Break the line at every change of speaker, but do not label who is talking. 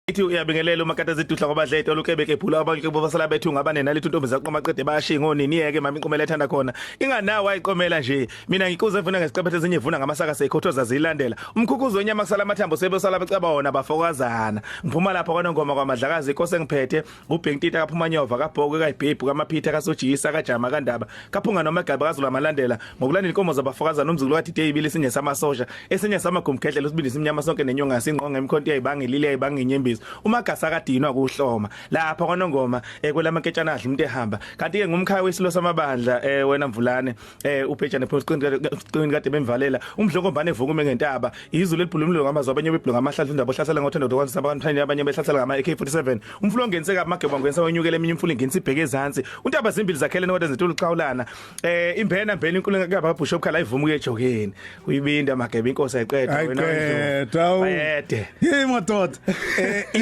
Ithi uyabingelela umakata zidudla ngoba dlethe olukebeke ephula abantu bobasala bethu ngabane nalithi intombi zaqoma qede bayashinga onini yeke mama inqomela ethanda khona inganawo ayiqomela nje mina ngikuze mfuna ngesiqephethe ezinye ivuna ngamasaka seyikhothoza zilandela umkhukhuzo wenyama kusala amathambo sebesala becaba wona bafokazana ngiphuma lapha kwanongoma kwamadlakazi inkosi engiphethe ubhenkitita kaphumanyova kabhokwe kayibhebhu kamaphitha kasojiyisa kajama kandaba kaphunga noma gabe kazulu amalandela ngokulandela inkomo zabafokazana umzukulu kadide ibili esinye samasosha esinye samagumgedlela usibindi simnyama sonke nenyonga sinqonga imikhonto yayibanga ilile yayibanga inyembezi umagasa kadinwa kuhloma lapha kwanongoma eh, kwelamanketshana adla umuntu ehamba kanti ke ngumkhaya wesilo samabandla eh, wena mvulane eh ubhejane phosqini kade bemvalela umdlokombane evukume ngentaba izulu elibhulumile ngamazwi abanye bebhulu ngamahladla indaba ohlasela ngothando dokwanisa abantu abanye behlasela ngama AK47 umfula ongeniseka amageba ngenisa wenyukela eminye imfula ingenisa ibheke ezansi untaba zimbili zakhelene kodwa zintula uxhawulana eh imbena mbena inkulu ngaba bishop khala ivumu ejokeni uyibinda mageba inkosi ayiqeda
wena ayiqeda
bayede
hey madoda eh